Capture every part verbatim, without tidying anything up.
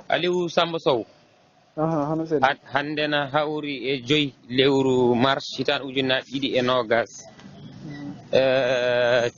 Aliou Samba Sow. Hannde na hawri e joyi lewru mars hitaan ujunnaji ɗiɗi e nogas.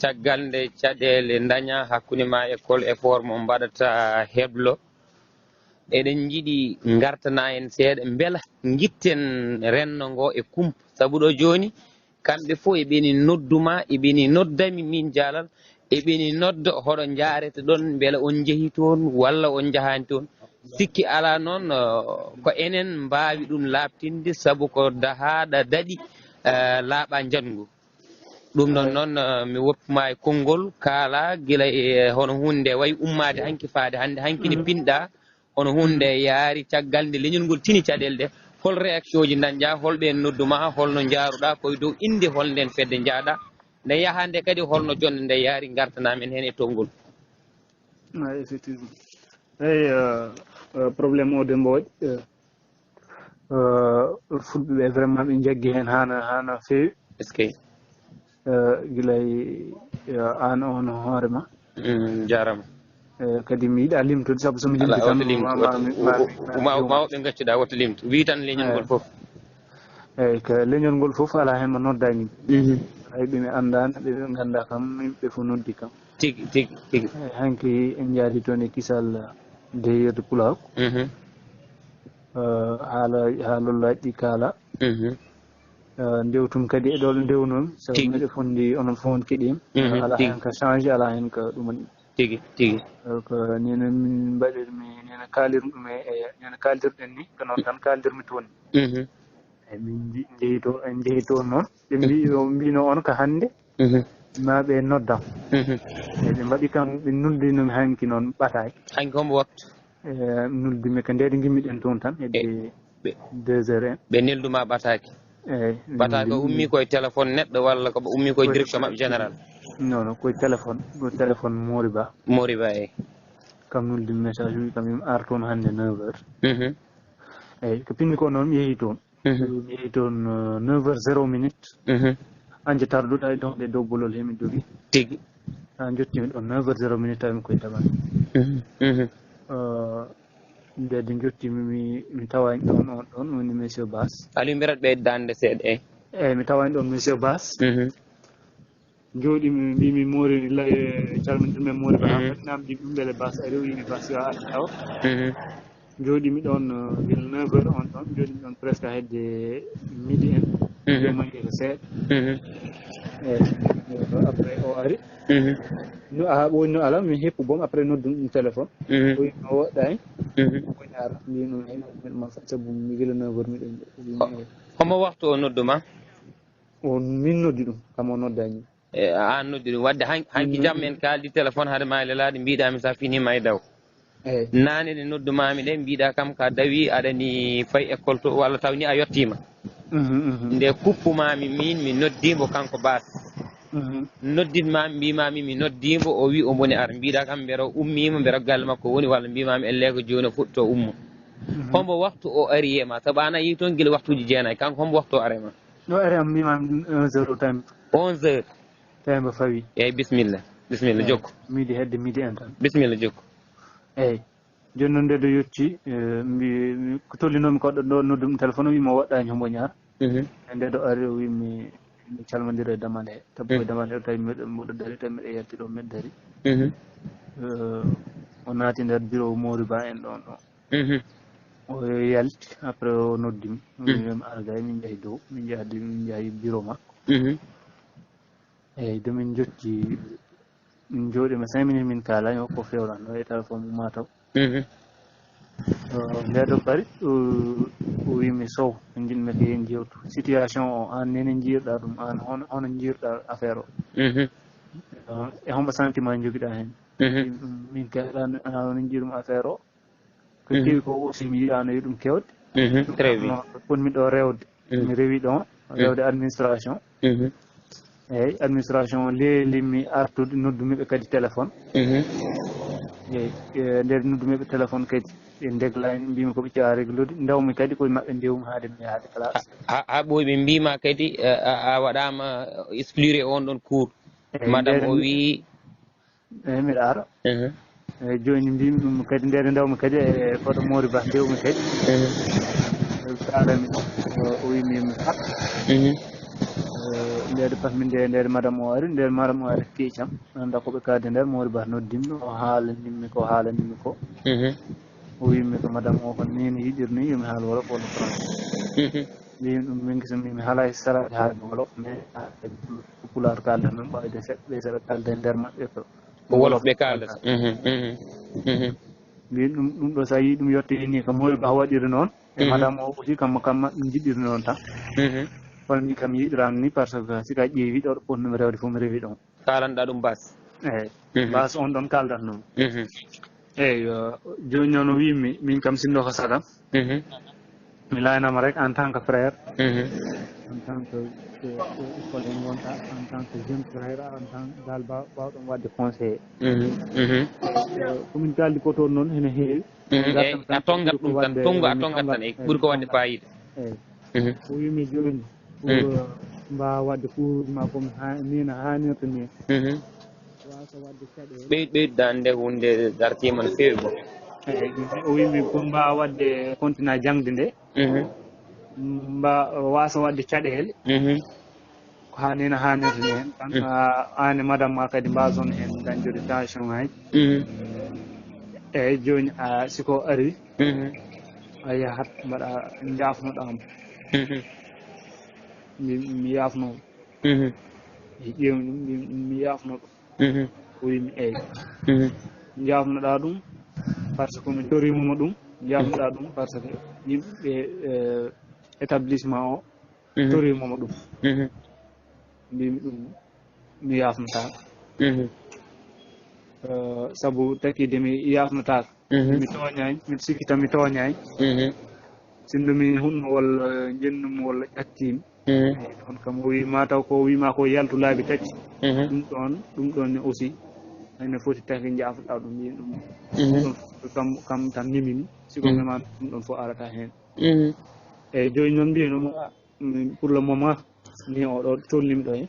Caggal nde caɗeele daña hakkunde ma école e forme mo mbaɗata heblo, eɗen njiɗi ngartana en seeɗa mbela gitten renndo ngo e kumpa, sabu ɗo jooni kamɓe fof eɓeni nodduma, eɓeni noddami min jaalal, eɓeni nodda hoɗo njaarete ɗon mbela on njehi toon walla on njahaani toon. Sikki alaa noon, ko enen mbaawi ɗum laaɓtinde, sabu ko dahaaɗa daɗi laaɓa njanngu. Ɗum ɗon noon, mi woppuma e konngol, kaala gila e hono huunde nde wayi ummaade hanki faade hannde, hanki ne pinɗa hono huunde nde yaari caggal nde leñol ngol tini caɗeele ɗe. Hol réaction ji dañƴa, hol ɓe nodduma, holno njaaruɗa, koye dow innde hol nden fedde njaaɗa, nde yaha nde kadi holno jonde nde yaari, ngartana men heen e towngol. Effectivement. Eyi, problème o Demba waɗi. Fulɓe ɓe vraiment ɓe jaggi heen haana haana feewi. Est-ce que gilay an on hoore ma? Jarama. Kadi mi yiɗa limtude sabu somi limti tan ma woɓɓe gaccuɗa woto limtu wi tan leñol ngol fof. Eyyi ko leñol ngol fof ala heen mo noddani. Hay ɓe mi anndani ɓe ɓe ngannda kam yimɓe fof noddi kam. Tigi tigi tigi. Hanki en jaari toon e kisal deyirde pulaaku. Haala haalollaaji ɗi kaala. Ndewtum kadi e ɗo ɗo ndewnoomi sabu miɗo fonndi onon fof on keɗiima. Alaa heen ka change alaa heen ka ɗum woni. Tigi tigi. Ko nii noon min mbaɗirmi nii no kaalirmi ɗum e nii no kaaldirɗen nii ko noon tan kaaldirmi toon. Eyi min njehi to en njehi toon noon ɓe mbi mbino on ko hannde. Ma ɓe noddam. Eyi ɓe mbaɗi kam ɓe noddinoomi hanki noon ɓataaki. Hanki hombo waktu? Nuldi mi ko ndeede ngimmiɗen toon tan hedde deux heures en. Ɓe nelduma ɓataaki? Eyi. Ɓataaki o ummi koye téléphone neɗɗo walla ko ɓe ummi koye direction maɓɓe général? Non non koye téléphone ko téléphone Moriba. Moriba eyi. Kam nuldi mi message wi kam yim ar toon hannde neuf heures. Eyi ko pinmi ko noon mi yehi toon. Mi yehi toon neuf heures zéro minute. Anje tarduɗo hay ɗon ɗe dow bolol hemi dogi. Tigi. Ha jottimi ɗon neuf heures zéro minute tawimi koye tamani. Ndedi jottimi mi mi tawani ɗon on ɗon woni monsieur Bas. Aliou mbirat ɓeydande seeɗa eyi. Eyi mi tawani ɗon monsieur Bas. Jooɗimi mbimi moori lay calminirmi moori ba ha mbaɗi namdi ɗum mbele bas ari o wimi bas yo ar taw. Jooɗimi ɗon gila neuf heures on ɗon jooɗimi ɗon presque hedde midi en. Ɗo manque ko seeɗa. Eyi après o ari. No a ɓooyi no ala mi heppu boom après noddum ɗum téléphone. Ɓooyi no woɗɗani. Ɓooyi ara mbino heɗɗo mbiɗo ma sabu mi gila neuf heures miɗo. Homo waxtu o nodduma? O min noddi ɗum kam o noddani. E, an noddi ɗum wadde hanki jam en kaldi téléphone haade ma e lelaade mbiɗami sa finima e daw. Nane ɗe noddumami ɗe mbiɗa kam ka dawi aɗani fay école to walla taw ni a yettima. Nde kuppumami min mi noddimo kanko bas. Nodditmami mbimami mi noddimo o wi o boni ar mbiɗa kam mbero ummima mbero galle makko woni walla mbimami elle ko joni o fuɗɗo ummo. Hombo waktu o ari e ma sabu an a yi toon gila waktuji jeenayi kanko hombo waktu o ari e ma? No ari am mbima onze heures o tawi. Onze heures. Tawi mbo fawi. Eyyi bisimilla. Bisimilla jokku. Midi hedde midi en tan. Bisimilla jokku. Eyyi. Joni noon nde ɗo yetti mbi ko tollinomi ko ɗo noddum téléphone o wimo woɗɗani hombo ñaar. E nde ɗo ari o wimi mi calmodira e damale he tabu e damale o tawi mbiɗo mboɗo dari tawi mbiɗo yalti ɗo mbeɗo dari. O naati nder bureau Mori Ba en ɗon ɗo. O yalti après o noddimi o wimi ar gay min njahi dow min njaha min njahi bureau makko. Eyyi domin jotti min jooɗima cinq minutes min kalani o ko fewran o e téléphone mum mataw. Nde ɗo bari o wimi sow en jiɗmi ko yen jewtu situation o an nene jiirɗa ɗum an hono hono jiirɗa affaire o. E hombo sentiment jogiɗa hen? Min kala ana woni jiirum affaire o. Ko kewi ko aussi mi yiɗano e ɗum kewde. Très bien. Ponmi ɗo rewde mi rewi ɗon rewde administration. Eyyi administration o leeli mi artude noddumiɓe kadi téléphone. Eyyi nde noddumiɓe téléphone kadi ɓe ndeglani mbimi koɓe cewa reglude ndewmi kadi koye maɓɓe ndewmi haade mi yaade classe. Ha ɓooyi ɓe mbima kadi a waɗama exclure e on ɗon cours? Madame o wi. Eyyi mbiɗa ara. Eyyi, jooni mbimi ɗum kadi, nde ndewmi kadi e koɗo Mori Ba, ndewmi kadi. Kaalami ɗum, o, o wimi mi fat. Nde ɗo patmi nde, nde madame o ari, nde madame o ari kiicam. Anda ko ɓe kaadi nder, Mori Ba noddimmi, o haalanimmi ko, haalanimmi ko. O wimi ko madame o ko nini yiɗirni, yomi haal wolof walla français. Mbimi ɗum min kisa mbimi haala e saraaji haalde wolof, mais ko pulaar kalda noon, ɓawde seɗɗa, ɓe seɗa kalda e nder maɓɓe ko. Ko wolof ɓe kaalata. Min ɗum, ɗum ɗo, so a yii ɗum yette ni, kam Mori Ba waɗiri noon. E madame o aussi, kam, kam ɗum jiɗiri noon tan. Kono min kam yiɗirano ni, par ce que si ka ƴeewi ɗo, ɗo potnumi rewde fof mi rewi ɗon. Kalanɗa ɗum bas. Eyyi. Bas on ɗon kaldat noon. Eyyi, jooni noon o wimmi, min kam sinno ko sagam. Mi layanama rek en tant que frère, en tant que, que, que collègue gonta, en tant que jeune frère, en tant que dal ba-, bawɗon wadde conseiller. Ko min kaldi ko toon noon hene heewi. Eyyi, a tongat ɗum tan, tongu a tongat tan, eyyi, ɓuri ko wadde fayida. Eyyi. O wimi jooni pour, euh, mbawa wadde cours ma comme ha, ni no hannirta ni. Wasa wadde caɗeele. Ɓeyd-, ɓeyduɗa nde hunde dartima no feewi boom. Eyyi, o wimi pour mbawa wadde continue jangde nde. Mba-, wasa wadde caɗeele. Ko ha ni no hannirta ni hen. Tan, ah, an e madame ma kadi mbason hen dañde tension ngaji. Eyyi, jooni, ah, siko ari, a yahat mbaɗa, jafnoɗa mo. Mi, mi yafno mo. Mi ƴeewni ɗum, mi, mi yafno ɗum. O wimi eyyi. Jafnoɗa ɗum par ce que mi torima mo ɗum. Jafnoɗa ɗum par ce que yimɓe, eh, établissement o torima mo ɗum. Mbimi ɗum mi yafnotako. Eh, sabu takide mi yafnotako. Mi tooñaani, miɗo sikki tan mi tooñaani. Sinno mi hunno walla njennumi walla ƴattimi. Eyyi, ɗon kam o wi ma taw ko o wi ma ko yaltu laabi tati. Ɗum ɗon, ɗum ɗon ne aussi, ene foti taki jaafoɗa ɗum, yin ɗum. Ɗum ɗon kam, kam tan mimini, siko memani ɗum ɗon fof arata hen. Eyyi, jooni noon mbiyatnoma, ah, min, pour le moment, ni o ɗo tolnimi ɗo he.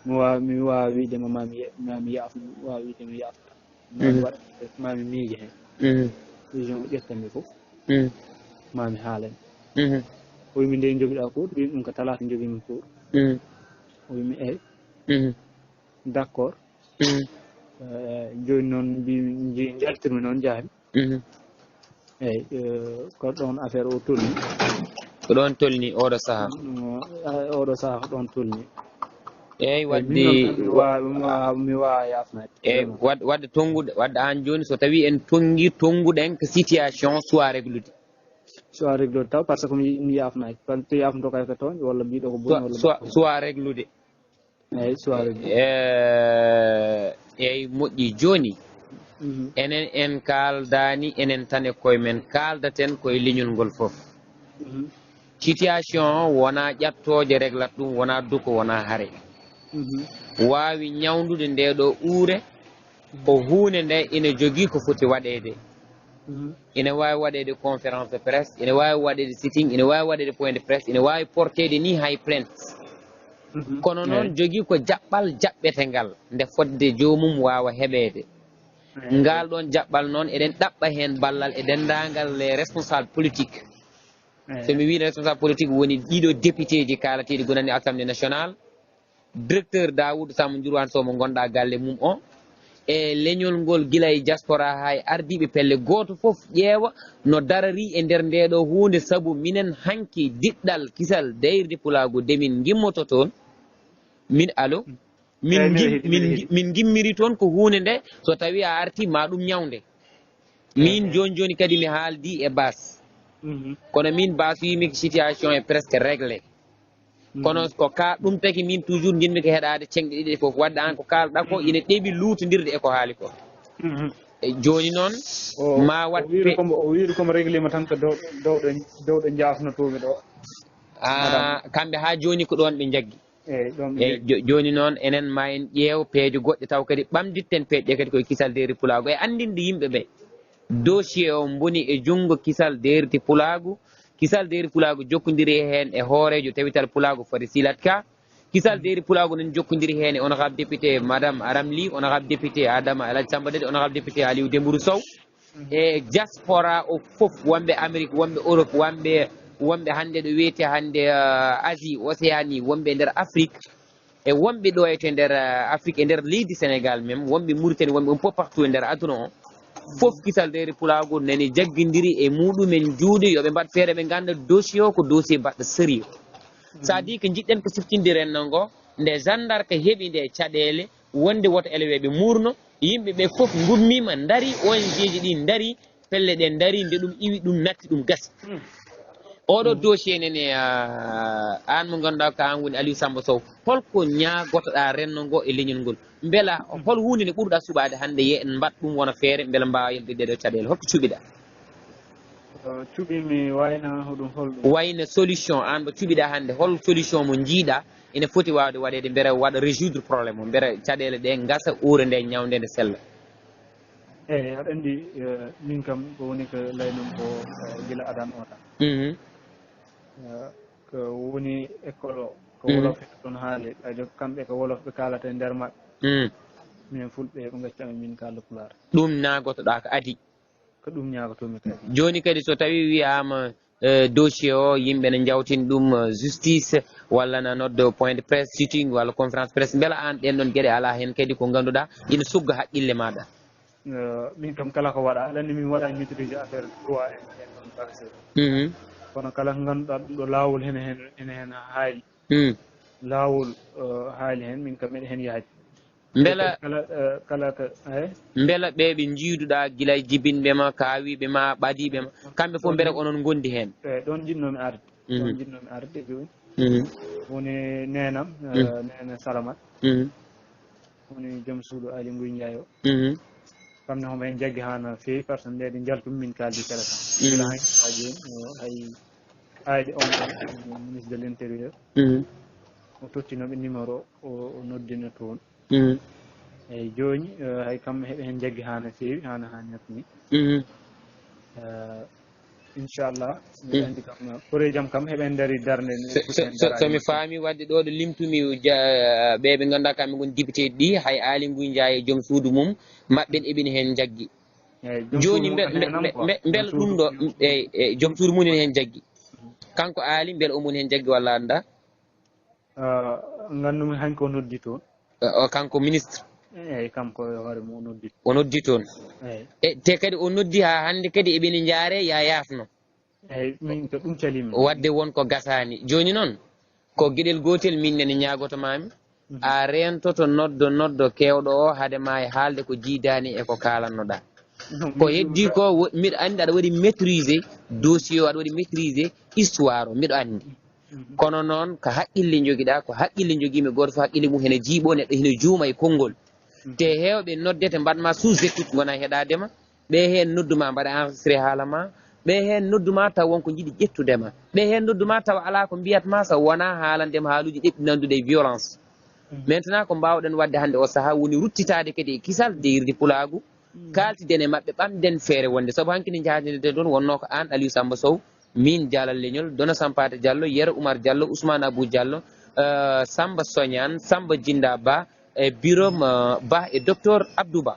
Mi wawa, mi wawa wiide ma, ma mi ye-, ma mi yaafno, mi wawa wiide mi yaafno. Mami waɗ, mami miije hen. Décision o ƴettami fof. Mami haalen. O wimi nde jogiɗa cours, wimi ɗum ko talaata jogimi cours. O wimi eyyi. D'accord. Eh, jooni noon mbi, mbi, njaltirmi noon jahmi. Eyyi, eh, ko ɗon affaire o tolni. Ko ɗon tolni oɗo saha. Mm, eh, oɗo saha ko ɗon tolni. Eyyi, eyyi, wadde min noon mi wa-, mi wa-, mi wawa yafnade. Eyyi, vraiment. Wad-, wadde tongude, wadde an jooni so tawi en tongi, tonguɗen ko situation soit réglude. Soit réglude taw, par ce que mi, mi yafnaki. Par ce que yafnoto kay ko tooñ, walla mbiɗo ko boni, soit, walla soit, soit réglude. Eyyi, soit réglude. Eh, eyyi, moƴƴi. Jooni, enen en kaaldaani enen tan e koye men, kaaldaten koye leñol ngol fof. Situation o wona ƴattooje reglat ɗum, wona duko, wona hare. Waawi ñawndude nde ɗo uure, ko huunde nde ina jogii ko foti waɗeede. Ina waawi waɗeede conférence de presse, ina waawi waɗeede sitting, ina waawi waɗeede point de presse, ina waawi porteede ni hay plainte. Kono noon, eyyi, jogii ko jaɓɓal jaɓɓetengal nde fodde joomum waawa heɓeede. Eyyi. Ngal ɗoon jaɓɓal noon, eɗen ɗaɓɓa heen ballal e denndaangal les responsables politiques. Eyyi. So mi wii responsable politique, woni ɗiɗo député ji kaalateeɗi gonanɗi Assemblée nationale, directeur Daoud Samba Ndiourouane Sow mo ngonɗa galle mum o, e leñol ngol gila e diaspora haa e ardiiɓe pelle, gooto fof ƴeewa no darori e nder nde ɗo huunde, sabu minen hanki diɗɗal kisal dayrde pulaagu nde min ngimmoto toon, min, allo? Min, eyyi, miɗo ngim-, heɗi, min miɗo ngi-, heɗi. Min ngimmiri toon ko huunde nde, so tawi a arti ma ɗum ñawnde. Min, eyyi, jooni jooni kadi mi haaldi e Bas. Kono min Bas wimi ko situation est presque réglé. Kono ko ka ɗum tagi min toujours njiɗmi ko heɗade ceŋɗe ɗiɗi fof. Wadde an ko kalɗa ko ina ɗeɓi lutondirde e ko haali ko. E jooni noon, o, ma wat o wiiri pe- komo, o wiiri komo réglima tan ko dow, dow ɗo, dow ɗo jafnotomi ɗo. Ah, madame. Kamɓe ha jooni ko ɗon ɓe jaggi. Eyyi, ɗon ɓe jaggi. Eyyi, jo-, jooni noon enen ma en ƴeew peeje goɗɗe taw kadi ɓamditten peeje ɗe kadi koye kisal deerti pulaagu e anndinde yimɓe ɓe. Dossier o boni e junngo kisal deerti pulaagu. Kisal deerti pulaagu jokkondiri heen e hooreejo tawital pulaagu Fari Silat Ka. Kisal Deeri Pulaagu noon jokkondiri heen e honorable député Madame Aram Ly, honorable député Adama El Hadj Samba Dédé, honorable député Aliou Dembourou Sow, e diaspora o fof, wonɓe Amérique, wonɓe Europe, wonɓe, wonɓe hannde ɗo wiyetee hannde, eh, Asie, Océanie, wonɓe e nder Afrique, e wonɓe ɗo e to nder, eh, Afrique, e nder leydi Sénégal même, wonɓe Mauritanie, wonɓe un peu partout e nder aduna o. Fof Kisal Deeri Pulaagu nani jaggindiri e muɗumen juuɗe, yo ɓe mbaɗ feere ɓe ngannda dossier o ko dossier baɗɗo sérieux. Ça dit que njiɗɗen ko siftinde renndo ngo, nde gendarme heɓi nde caɗeele, wonde woto éleweeɓe muurno, yimɓe ɓe fof ngummiima, ndari, O N G ji ɗi ndari, pelle ɗe ndari, nde ɗum iwi, ɗum natti, ɗum gasi. Oɗo dossier nene, ah, aan mo ngannduɗaa ko aan woni Aliou Samba Sow, holko ñaagotoɗaa renndo ngo e leñol ngol? Mbela hol huunde nde ɓurɗaa suɓaade hannde, ye en mbaɗ ɗum wona feere, mbela mbaawa yaltude ɗee ɗoo caɗeele? Holko cuɓiɗaa? Eh, cuɓimi wayna hoɗum holɗum? Wayno solution, aan mo cuɓiɗaa hannde, hol solution mo njiiɗaa ene foti waawde waɗeede mbele waɗa résoudre problème o, mbele caɗeele ɗe ngasa, uure nde ñawnde nde sella? Eeyi, aɗa anndi, eh, min kam ko woni ko laynam ko, eh, gila adan o tan. Mhm. Eh, ko woni école o, ko Mhm. wolof en toon haali, kadi kamɓe ko wolof ɓe kaalata e nder maɓɓe. Mhm. Min fulɓe ɓe ngacca min kaalda pulaar. Ɗum naagotoɗaa ko adii? Ko ɗum ñaagotoomi kadi. Jooni kadi so tawii wiyaama, eh, dossier o, yimɓe ne njawtin ɗum, eh, justice, walla na noddo point de presse, sitting, walla conférence presse, mbela aan ɗeen ɗoon geɗe alaa heen kadi ko ngannduɗaa ina sugga haqqille maaɗa? Eh, min kam kala ko waɗa, aɗa anndi min waɗa maîtrise affaire droit en, en ɗoon bagage. Mhm. Kono kala ko ngannduɗaa ɗum ɗo laawol hene heen, hene heen haali. Mm. Laawol, eh, haali heen, min kam miɗa heen yahdi. Mbela, kala, eh, kala ka, eh? Mbela ɓe ɓe njiiduɗaa gila e jibinɓe ma, kaawiiɓe ma, ɓadiiɓe ma, kamɓe fof mbela ko onon ngondi heen? Eh, ɗoon njiɗnoomi arde. Mhm. Ɗoon njiɗnoomi arde jooni. Mhm. Woni neenam, eh, Mhm. neene Salamat. Mhm. Woni joom suudu Aali Nguy Njaay o. Mhm. Kam ne homo heen jaggi haa no feewi, par ce que nde ɗe njaltum min kaaldi kala tan. Mhm. Gila hannde haa jooni, o hay ayde on ɗon, ministre de l'intérieur. Mhm. O tottinooɓe numéro o, o noddina toon. Mhm. Eeyi, jooni, eh, hay kam heɓe heen jaggi haa no feewi, haa no haanirta ni. Mhm. Eh, inchallah, miɗo Mhm. anndi kam, koreeji am kam heɓe ndari darnde nde So, foti so, heen so, so daraade mi makko. Faami wadde ɗo ɗo limtumi ja-, ɓe ɓe ngannduɗaa kamɓe ngoni député ɗi, hay Aali Nguy Njaay e joom suudu mum, maɓɓe eɓini heen jaggi. Eeyi, joom Jooni suudu mum mbel-, ne mbel-, heen mbel-, quoi. Mbel-, mbela Joom ɗum suudu ɗo, mum. Eeyi, eeyi, joom suudu mum ne heen jaggi. Kanko Aali, mbela omo heen jaggi walla anndaa? Ah, nganndumi hanki o noddi toon. O, o kanko ministre? Eeyi, kanko e hoore mum o noddi. O noddi toon. Eeyi. E, te kadi o noddi haa hannde kadi eɓeni njaare, ya yaafno. Eeyi, min ko ɗum calimi. Wadde won ko gasaani. Jooni noon, ko geɗel gootel min nene ñaagoto maami. Mhm. A reentoto noddo, noddo keewɗo o, hade ma e haalde ko jiidaani e ko kaalannoɗaa. Non, Ko min heddii ɗum ko, wo-, miɗo anndi aɗa waɗi maîtriser dossier o, aɗa waɗi maîtriser histoire o, miɗo anndi. Mhm. Kono noon, ko haqqille njogiɗaa, ko haqqille njogii-mi, gooto fof haqqille mum hene jiiɓoo, neɗɗo hene juuma e konngol. Mhm. Te heewɓe noddete, mbaɗ ma sous écoute, ngona heɗaade ma. Ɓe heen noddu ma, mbaɗa enregistré haala ma. Ɓe heen noddu ma, taw won ko njiɗi ƴettude ma. Ɓe heen noddu ma, taw alaa ko mbiyat ma, so wonaa haalande ma haaluuji ɗeɓɗi nannduɗi e violence. Mhm. Maintenant, ko mbaawɗen waɗde hannde o sahaa woni ruttitaade kadi e kisal, deyirde pulaagu, Mhm. kaaltiden e maɓɓe, ɓamden feere wonde. Sabu hanki ne njahdinirden toon, wonnoo ko aan Aliou Samba Sow, miin Jalal Leñol, Dona Sampaate Diallo, Yero Oumar Diallo, Ousmane Abou Diallo, eh, Samba Soñaan, Samba Jinda Ba, e Birom, eh, Ba e docteur Abdou Ba.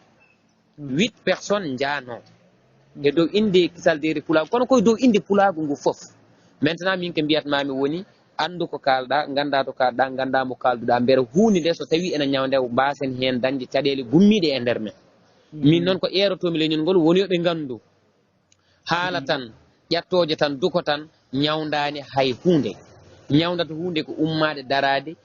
Mhm. Huit personnes njaanoo e dow innde kisal deyirde pulaagu, kono koye dow innde pulaagu ngu fof. Maintenant, min ko mbiyat maami woni, anndu ko kaalɗaa, nganndaa to kaalɗaa, nganndaa mo kaalduɗaa, mbele huunde nde so tawii ene ñawnde, mbaasen heen dañde caɗeele gummiiɗe e nder men. Mhm. Min noon ko eerotoomi leñol ngol, woni yo ɓe nganndu. Haala tan, ƴattooje tan, duko tan, ñawndaani hay huunde. Ñawndata huunde ko ummaade, daraade,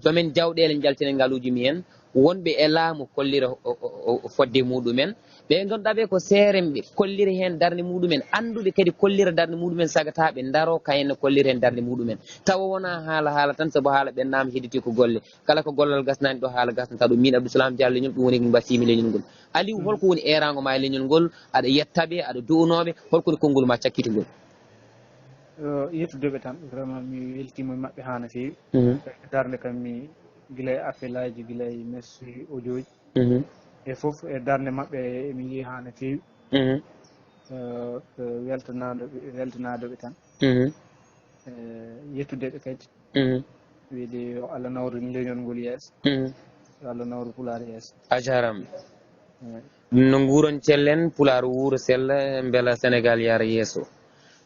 jomen jawɗeele njaltina ngaluuji mumen, wonɓe e laamu kollira o, o, o, o fodde muɗumen. Ɓe ngannduɗaa ɓe ko seeremɓe, kollira heen darnde muɗumen, annduɓe kadi kollira darnde muɗumen, sagata ɓe ndaroo kayen ne kollira heen darnde muɗumen. Tawa wonaa haala, haala tan, sabu haala ɓennaama hedditi ko golle. Kala ko gollal gasnaani ɗo, haala gasnata ɗo. Min Abdou Salam Diallo leñol, ɗum woni ko mbasimi leñol ngol. Aliou, Mhm. holko woni eeraango ma e leñol ngol? Aɗa yetta ɓe, aɗa du'unoo ɓe, holko woni konngol ma cakkitungol? Eh, yettude ɓe tan, vraiment mi weltiima e maɓɓe haa no feewi. Mhm. Darnde kam mi gila e appel aji, gila e message audio ji. Mhm. E fof e darnde maɓɓe emi yiyi haa no feewi. Mhm. Eh, ko weltanaade ɓe, weltanaade ɓe tan. Mhm. Eh, yettude ɓe kadi. Mhm. Wiide yo Allah nawru leñol ngol yeeso. Mm. Yo Allah nawru Pulaar yeeso. A jaaraama. Eey. Ɗum no nguuron cellen, Pulaar wuuro sella, mbela Senegaal yara yeeso.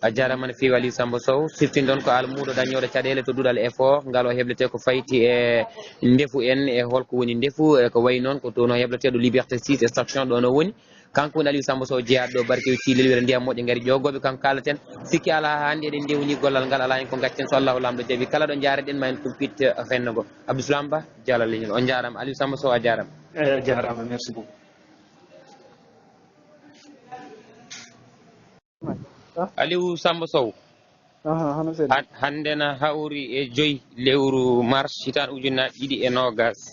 A jaaraama no feewi Aliou Samba Sow, siftinɗon ko almuudo dañooɗo caɗeele to duɗal effort, ngal o hebletee ko fayti e ndefu en, e holko woni ndefu, e ko wayi noon ko toon o hebleteeɗo Liberté six station ɗoon o woni. Kanko woni Aliou Samba Sow jeyaaɗo ɗo Barkew Thiel, lelwere ndiyam moƴƴo ngari ƴoogooɓe, kanko kaaleten. Sikki alaa, haa hannde eɗen ndewni gollal ngal, alaa heen ko ngaccen, so Allahu Laamɗo jaɓi. Kala ɗo njaaraɗen ma en kumpit renndo ngo. Abdou Salam Ba, Jaalal Leñol. On njaaraama. Aliou Samba Sow, a jaaraama. Eey, a jaaraama. Merci beaucoup. Aliou Samba Sow. Aha, hano seeɗa. Han-, hannde na hawri e joyi lewru mars hitaande ujunnaji ɗiɗi e noogas.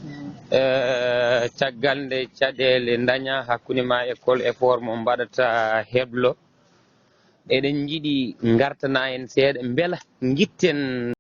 Mm. Eh, caggal nde caɗeele ndaña hakkunde ma e Kol Effort mo mbaɗata heblo, eɗen njiɗi ngartana en seeɗa, mbela ngitten